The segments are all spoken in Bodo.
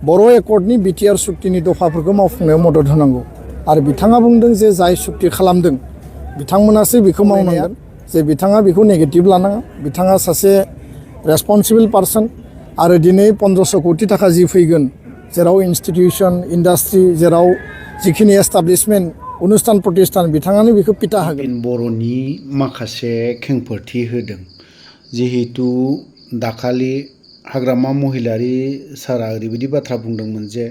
बर' एकर्डनि बिटिआर सुक्तिनि दफाफोरखौ मावफुंनायाव मदद होनांगौ आरो बिथाङा बुंदों जे जाय सुक्ति खालामदों बिथांमोनासो बेखौ मावनांगोन जे बिथाङा बेखौ नेगेटिभ लानाङा बिथाङा सासे रेसपन्सिबल पार्सन आरो दिनै 1500 कोटी थाखा जि फैगोन जेराव इन्स्टिटिउसन इन्डास्ट्रि जेराव जिखिनि एस्टाब्लिशमेन्ट अनुस्थान प्रतिष्ठान बिथाङानो बेखौ पिता होगोन बर'नि माखासे खेंफोरथि होदों जिहेतु दाखालि हाग्रामा महिलारि सारा ओरैबायदि बाथ्रा बुंदोंमोन जे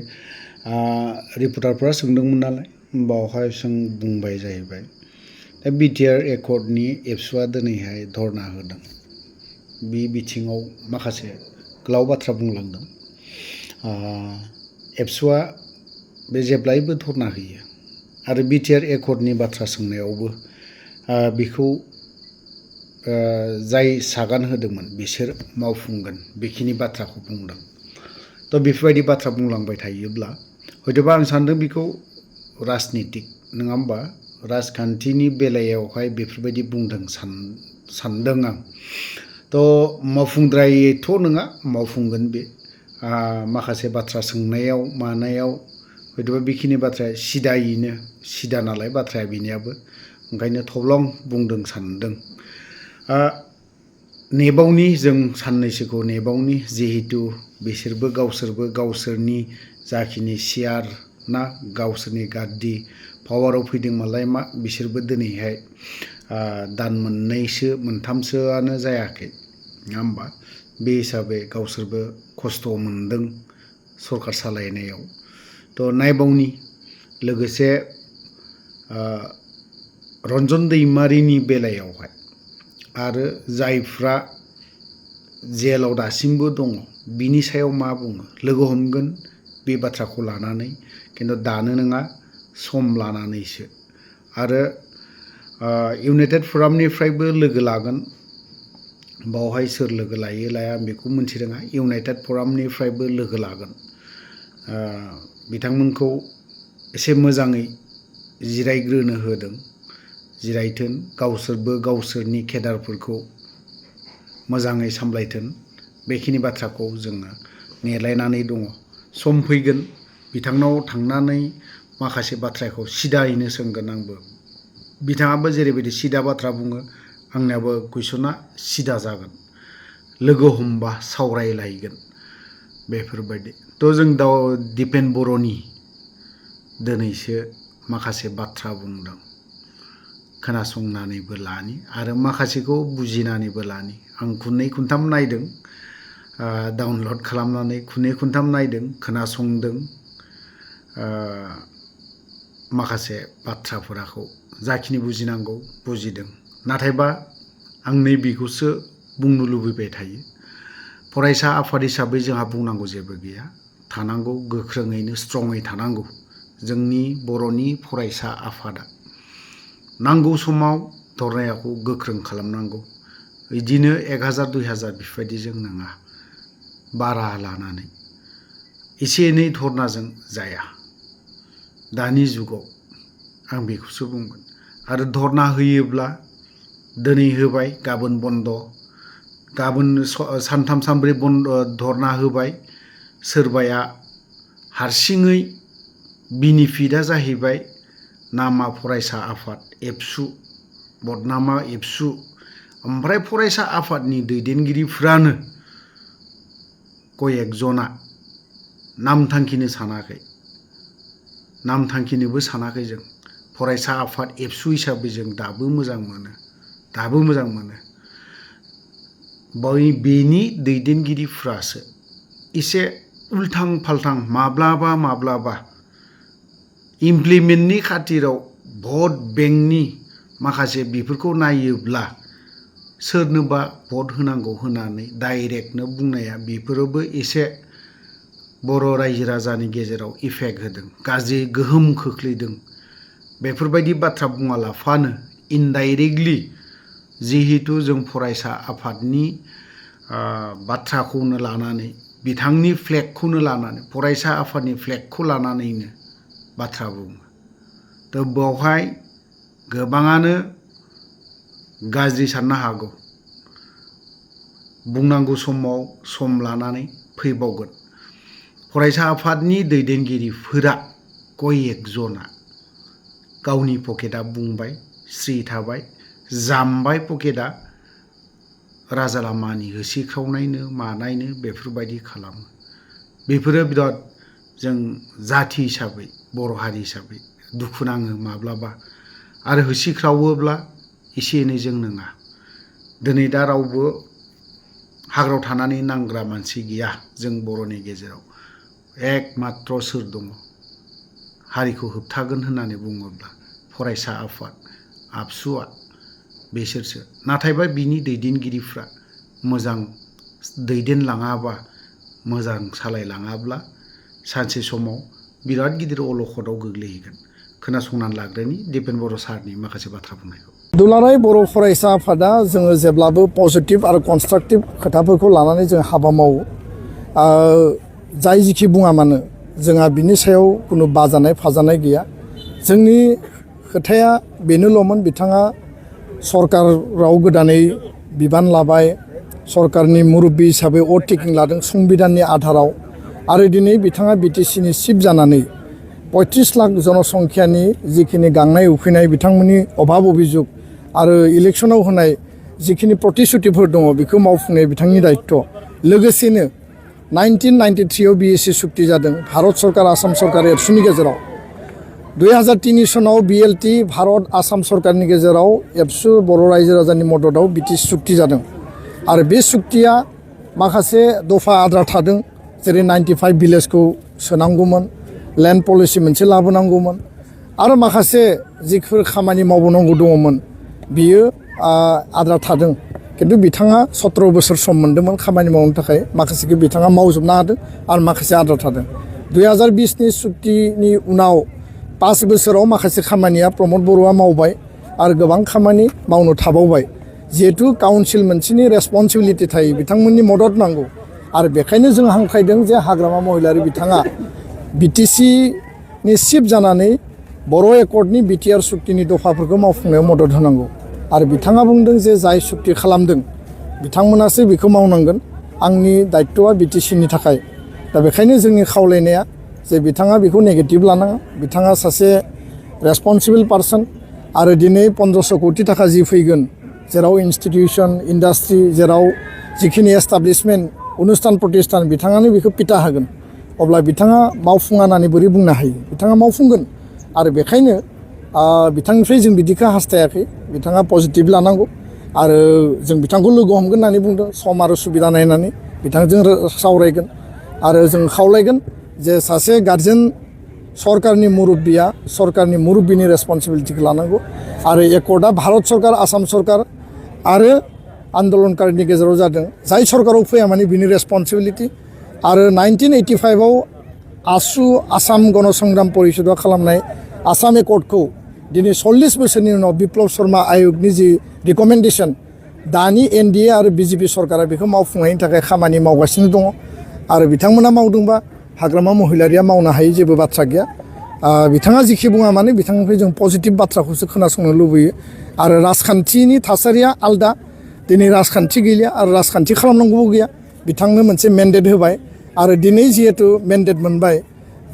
रिपर्टारफोरा सोंदोंमोन नालाय बावहाय जों बुंबाय जाहैबाय दा बिटिआर एकर्डनि एबसुआ दिनैहाय धरना होदों बे बिथिङाव माखासे गोलाव बाथ्रा बुंलांदों एबसुआ बे जेब्लायबो धरना होयो आरो बिटिआर एकर्डनि बाथ्रा सोंनायावबो बेखौ जाय सागान होदोंमोन बिसोर मावफुंगोन बेखिनि बाथ्राखौ बुंदों थ' बेफोरबायदि बाथ्रा बुंलांबाय थायोब्ला हयतोबा आं सान्दों बेखौ राजनितिक नङा होमबा राजखान्थिनि बेलायावहाय बेफोरबायदि बुंदों सान्दों आं थ' मावफुंद्रायैथ' नङा मावफुंगोन बे माखासे बाथ्रा सोंनायाव मानायाव हयतोबा बेखिनि बाथ्राया सिदायैनो सिदा नालाय बाथ्राया बिनियाबो ओंखायनो थब्लं बुंदों सान्दों नेबावनि जों साननैसोखौ नेबावनि जिहेतु बिसोरबो गावसोरनि जाखिनि सियार ना गावसोरनि गाद्दि पावाराव फैदोंमालाय मा बिसोरबो दिनैहाय दान मोननैसो मोनथामसोआनो जायाखै नङा होमबा बे हिसाबै गावसोरबो खस्थ' मोनदों सरकार सालायनायाव थ' नायबावनि लोगोसे रन्जन दैमारिनि बेलायावहाय आरो जायफ्रा जेलाव दासिमबो दङ बिनि सायाव मा बुङो लोगो हमगोन बे बाथ्राखौ लानानै खिन्थु दानो नङा सम लानानैसो आरो इउनाइटेड फरामनिफ्रायबो लोगो लागोन बावहाय सोर लोगो लायो लाया आं बेखौ मिथिरोङा इउनाइटेड फरामनिफ्रायबो लोगो लागोन बिथांमोनखौ एसे मोजाङै जिरायग्रोनो होदों जिरायथों गावसोरबो गावसोरनि केडारफोरखौ मोजाङै सामलायथों बेखिनि बाथ्राखौ जोङो नेलायनानै दङ सम फैगोन बिथांनाव थांनानै माखासे बाथ्राखौ सिदायैनो सोंगोन आंबो बिथाङाबो जेरैबायदि सिदा बाथ्रा बुङो आंनियाबो कुइसना सिदा जागोन लोगो हमबा सावरायलायगोन बेफोरबायदि थ' जों दा दिपेन बर'नि दिनैसो माखासे बाथ्रा बुंदों खोनासंनानैबो लानि आरो माखासेखौ बुजिनानैबो लानि आं खननै खनथाम नायदों डाउनलड खालामनानै खननै खनथाम नायदों खोनासंदों माखासे बाथ्राफोरखौ जाखिनि बुजिनांगौ बुजिदों नाथायबा आं नैबेखौसो बुंनो लुबैबाय थायो फरायसा आफाद हिसाबै जोंहा बुंनांगौ जेबो गैया थानांगौ गोख्रोङैनो स्ट्रङै थानांगौ जोंनि बर'नि फरायसा आफादा नांगौ समाव धरनायाखौ गोख्रों खालामनांगौ बिदिनो 1000 2000 बेफोरबायदिजों नङा बारा लानानै एसे एनै धरनाजों जाया दानि जुगाव आं बेखौसो बुंगोन आरो धरना होयोब्ला दिनै होबाय गाबोन बन्द' गाबोन सानथाम सानब्रै बन्द धरना होबाय सोरबाया हारसिङै बेनिफिटआ जाहैबाय नामा फरायसा आफाद एबसु बदनामा एबसु ओमफ्राय फरायसा आफादनि दैदेनगिरिफ्रानो कयेकजना नाम थांखिनो सानाखै नाम थांखिनोबो सानाखै जों फरायसा आफाद एबसु हिसाबै जों दाबो मोजां मोनो बेनि दैदेनगिरिफ्रासो एसे उल्थां फाल्थां माब्लाबा इमप्लिमेन्टनि खाथिराव भट बेंकनि माखासे बेफोरखौ नायोब्ला सोरनोबा भट होनांगौ होननानै डाइरेक्टनो बुंनाया बेफोरोबो एसे बर' रायजो राजानि गेजेराव इफेक्ट होदों गाज्रि गोहोम खोख्लैदों बेफोरबायदि बाथ्रा बुङालाफानो इनडाइरेक्टलि जिहेतु जों फरायसा आफादनि बाथ्राखौनो लानानै बिथांनि फ्लेगखौनो लानानै फरायसा आफादनि फ्लेगखौ लानानैनो बाथ्रा बुङो थ' बेवहाय गोबाङानो गाज्रि साननो हागौ बुंनांगौ समाव सम लानानै फैबावगोन फरायसा आफादनि दैदेनगिरिफोरा कयेकजना गावनि पकेटआ बुंबाय स्रि थाबाय जामबाय पकेटआ राजा लामानि होसिख्रावनायनो मानायनो बेफोरबायदि खालामो। बेफोरो बिराद जों जाथि हिसाबै बर' हारि हिसाबै दुखु नाङो माब्लाबा आरो होसिख्रावोब्ला एसे एनै जों नङा। दिनै दा रावबो हाग्रायाव थानानै नांग्रा मानसि गैया जों बर'नि गेजेराव। एकमात्र सोर दङ हारिखौ होबथागोन होननानै बुङोब्ला फरायसा आफाद आबसुआ बिसोरसो। नाथायबा बिनि दैदेनगिरिफ्रा मोजां दैदेनलाङाबा मोजां सालायलाङाब्ला सानसे समाव बिराद गिदिर अलखदाव गोग्लैहैगोन। खोनासंनानै लाग्रोनि दिपेन बर' सारनि माखासे बाथ्रा बुंनायखौ। दुलाराय बर' फरायसा आफादा जोङो जेब्लाबो पजिटिभ आरो कनस्ट्राक्टिभ खोथाफोरखौ लानानै जों हाबा मावो। जाय जिखि बुङा मानो जोंहा बिनि सायाव खुनु बाजानाय फाजानाय गैया। जोंनि खोथाया बेनोल'मोन बिथाङा सरकाराव गोदानै बिबान लाबाय, सरकारनि मुरब्बि हिसाबै अथ टेकिं लादों संबिधाननि आधाराव आरो दिनै बिथाङा बिटिसिनि चिफ जानानै 35 लाख जनसंख्यानि जिखिनि गांनाय उखैनाय बिथांमोननि अभाब अभिजुग आरो इलेक्सनाव होनाय जिखिनि प्रतिश्रुतिफोर दङ बेखौ मावफुंनाय बिथांनि दायित्व। लोगोसेनो 1993 BSc सुक्ति जादों भारत सरकार आसाम सरकार एबसुनि गेजेराव। 2003 सनाव BLT भारत आसाम सरकारनि गेजेराव एबसु बर' रायजो राजानि मददाव बिटिसि सुक्ति जादों आरो बे सुक्तिया माखासे दफा आद्रा थादों। जेरै 95 भिलेजखौ सोनांगौमोन, लेन्ड पलिसि मोनसे लाबोनांगौमोन आरो माखासे जिफोर खामानि मावबावनांगौ दङमोन बियो आद्रा थादों। किन्तु बिथाङा 17 बोसोर सम मोन्दोंमोन खामानि मावनो थाखाय, माखासेखौ बिथाङा मावजोबनो हादों आरो माखासे आद्रा थादों। 2020नि सुक्तिनि उनाव 5 बोसोराव माखासे खामानिया प्रमद बर'आ मावबाय आरो गोबां खामानि मावनो थाबावबाय। जिहेतु काउन्सिल मोनसेनि रेसपन्सिबिलिटि थायो, बिथांमोननि मदद नांगौ आरो बेखायनो जों हांख्रायदों जे हाग्रामा महिलारि बिथाङा बिटिसिनि चिफ जानानै बर' एकर्डनि बिटिआर सुक्तिनि दफाफोरखौ मावफुंनायाव मदद होनांगौ आरो बिथाङा बुंदों जे जाय सुक्ति खालामदों बिथांमोनासो बेखौ मावनांगोन। आंनि दायित्वआ बिटिसिनि थाखाय। दा बेखायनो जोंनि खावलायनाया जे बिथाङा बेखौ नेगेटिभ लानाङा। बिथाङा सासे रेसपन्सिबल पार्सन आरो दिनै 1500 कोटि थाखा जि फैगोन, जेराव इन्स्टिटिउसन इन्डास्ट्रि जेराव जिखिनि एस्टाब्लिशमेन्ट अनुस्थान प्रतिष्ठान बिथाङानो बेखौ पिता होगोन। अब्ला बिथाङा मावफुङा होननानै बोरै बुंनो हायो? बिथाङा मावफुंगोन आरो बेखायनो बिथांनिफ्राय जों बिदिखौ हास्थायाखै। बिथाङा पजिटिभ लानांगौ आरो जों बिथांखौ लोगो हमगोन होननानै बुंदों। सम आरो सुबिदा नायनानै बिथांजों सावरायगोन आरो जों खावलायगोन जे सासे गार्जेन सरकारनि मुरब्बिया सरकारनि मुरब्बिनि रेसपन्सिबिलिटिखौ लानांगौ आरो एकर्डआ भारत सरकार आसाम सरकार आरो आन्दलनकारिनि गेजेराव जादों। जाय सरकाराव फैया माने बिनि रेसपन्सिबिलिटि। आरो 1985आव आसु आसाम गणसंग्राम परिषदआ खालामनाय आसाम एकर्डखौ दिनै 40 बोसोरनि उनाव बिप्लब शर्मा आयगनि जि रिकमेन्डेसन दानि NDA आरो BJP सरकारा बेखौ मावफुंनायनि थाखाय खामानि मावगासिनो दङ आरो बिथांमोना मावदोंबा हाग्रामा महिलारिया मावनो हायै जेबो बाथ्रा गैया। बिथाङा जिखि बुङा मानो बिथांनिफ्राय जों पजिटिभ बाथ्राखौसो खोनासंनो लुबैयो आरो राजखान्थिनि थासारिया आलदा। दिनै राजखान्थि गैलिया आरो राजखान्थि खालामनांगौबो गैया। बिथांनो मोनसे मेन्डेट होबाय आरो दिनै जिहेतु मेन्डेट मोनबाय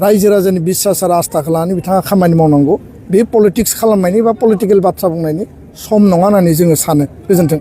रायजो राजानि बिसास आरो आस्थाखौ लानानै बिथाङा खामानि मावनांगौ। बे पलिटिक्स खालामनायनि बा पलिटिकेल बाथ्रा बुंनायनि सम नङा होननानै जोङो सानो। गोजोन्थों।